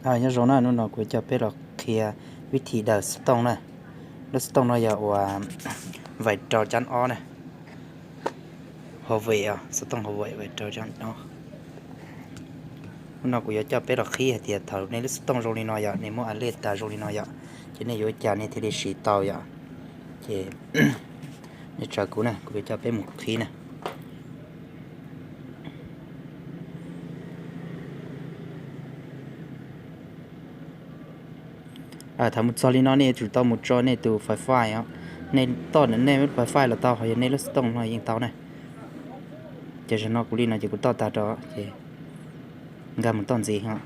Nyob zoo na, hnub no kuv coj peb los qhia vib thim daws xov tooj na. Lub xov tooj no yog uas vais rau cab ob na, hauv vem os, xov tooj hauv vem vais rau cab ob. Hnub no kuv yuav coj peb los qhib hais tias thaum nej lub xov tooj zoo li no yom, nej muab a lej tas zoo li no yom, ces nej yuav ua cas nej thiaj li siv tau yom. Ces nej tsawv kuv na, kuv yuav coj peb mus qhib na. Thaum mus txog li no nej yuav tsum tau mus tso nej tus fais fai os. Nej toj ntawm nej lub fais fai los tau, ho yog nej lub xov tooj no yeej tau na. Ces zaum no kuv li no ces kuv toj tag rau ces nkag mus toj ntxiv os.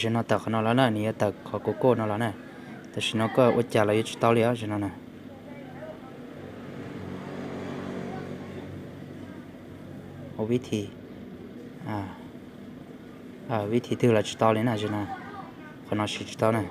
Zaum no tawm qhov no los na, nws yuav tawm qhov kuv koj no los na. Tam sim no koj ua cas los yuav tsis tau li os zaum no na. Ua vib thim, vib thim twg los tsis tau li na zaum no. Qhov no siv tsis tau na.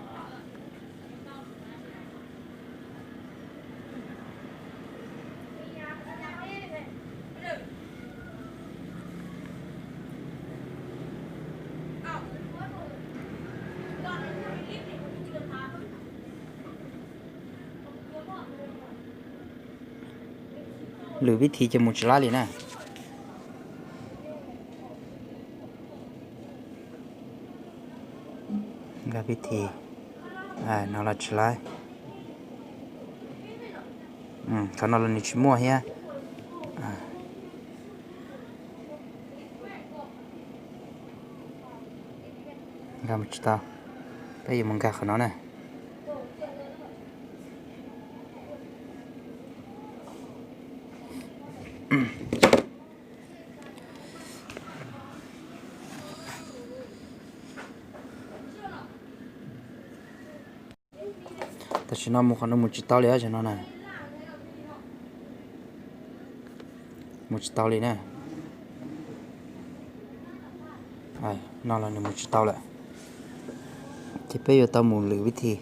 Lwm vib thim ces mus tsis laib li na. Nkag vib thim no los tsis laib. Qhov no los nws tsis muaj thiab. Nkag mus tsis tau. Peb yuav mus nkag qhov no na. Tam sim no mus qhov no mus tsis tau li os zaum no na. Mus tsis tau li na. No los nws mus tsis tau lawm. Ces peb yuav tau mus lwm vib thim.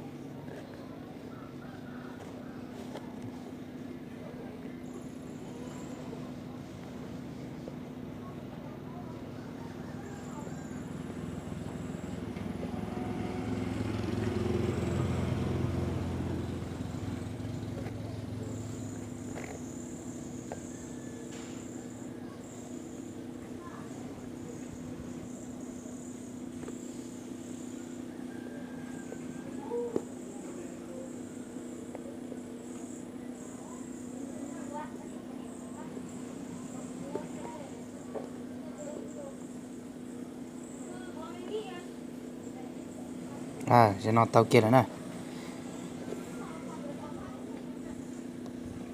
Zaum no tau kiag lawm na.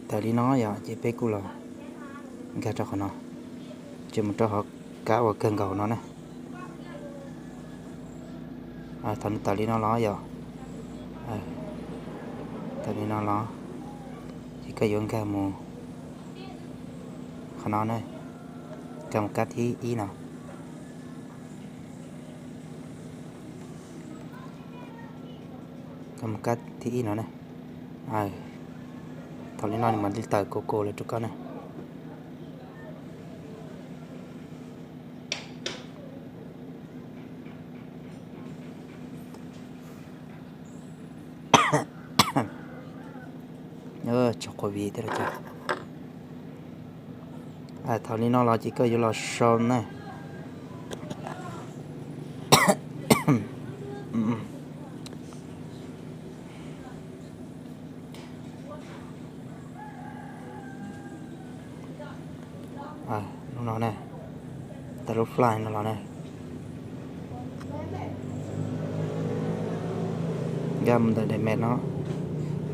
Tawm li no yom, ces peb kuj los nkag rau qhov no, ces mus rau hauv kab uas kawg nkaus no na. Thaum nws tawm li no los yom, tawm li no los, ces koj yuav nkag mus qhov no na, nkag mus kab thib ib no. Nkag mus kab thib ib no na. Thaum li no nws mam li tawm kaus kaus los rau koj na. Tsaug quav viv thiab los cas. Thaum li no los ces koj yuav los sau na. Lub no na, tawm lub file no los na. Nkag mus ntawm daim mem no,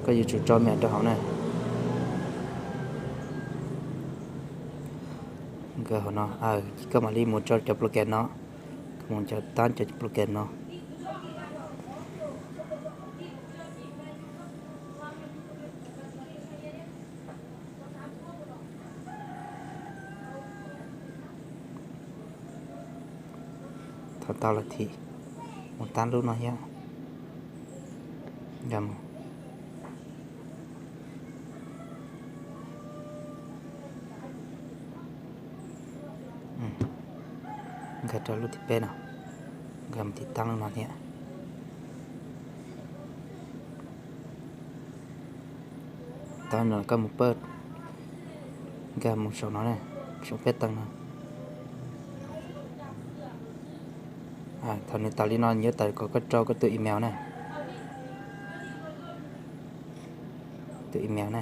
koj yuav tsum tso mem rau hauv na. Nkag hauv no, koj mam li mus tso cov program no, koj mus cov tab cov program no. Thaum tau los thim, mus tab lub no thiab. Nkag mus. Nkag rau lub thib peb no. Nkag mus tiv taab lub no thiab. Tau no koj mus pab nkag mus saum no, saum peb teev no. Thaum nws tas li no yuav tawm kom koj tso koj tus email na. Tus email na.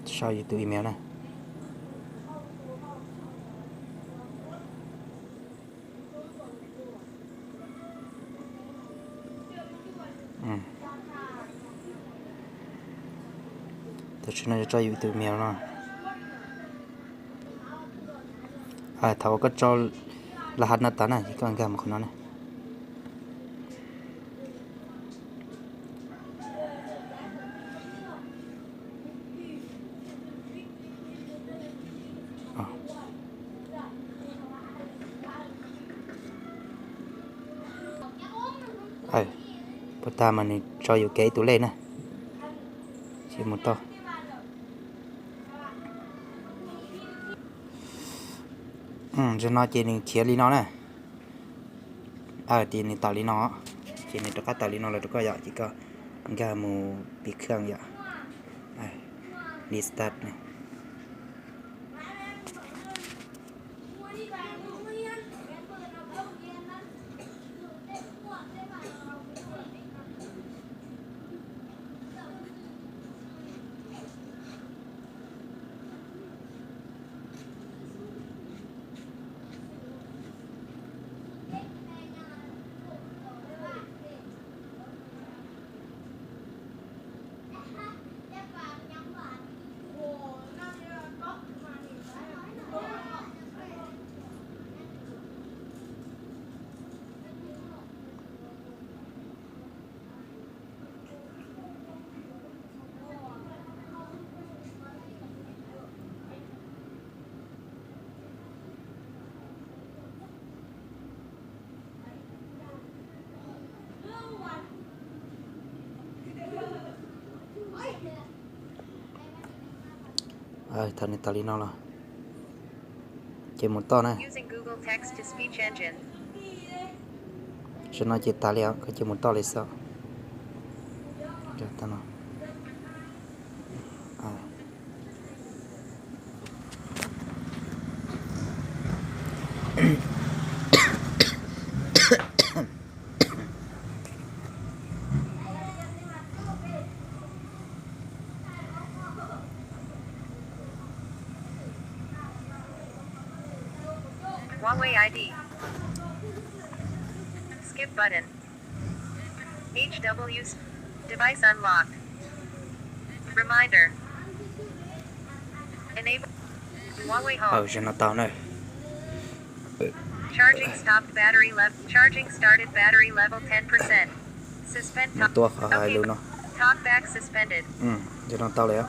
Sau yus tus email na. Tam sim no yuav tso yus tus email no. Thaum uas koj tso laj hav no tas na ces koj nkag mus qhov no na. Puas tag mas nws tso yus kiag ib tug lej na. Cia mus toj. Zaum no ces nws khiav li no na. Ces nws tawm li no, ces nws rov qab tawm li no los rau koj yom, ces koj nkag mus pis kheej yom. Li start na. Thaum nws tas li no los ces mus toj na. Zaum no ces tas li os, koj cia mus toj li xwb. Huawei I D. Skip button. H W. Device unlocked. Reminder. Enable. Huawei Home. Zaum no tau na. Charging stopped battery level. Charging started battery level ten percent. Suspend. Mus tua qhov hais lus no. Talkback suspended. Zaum no tau lawm.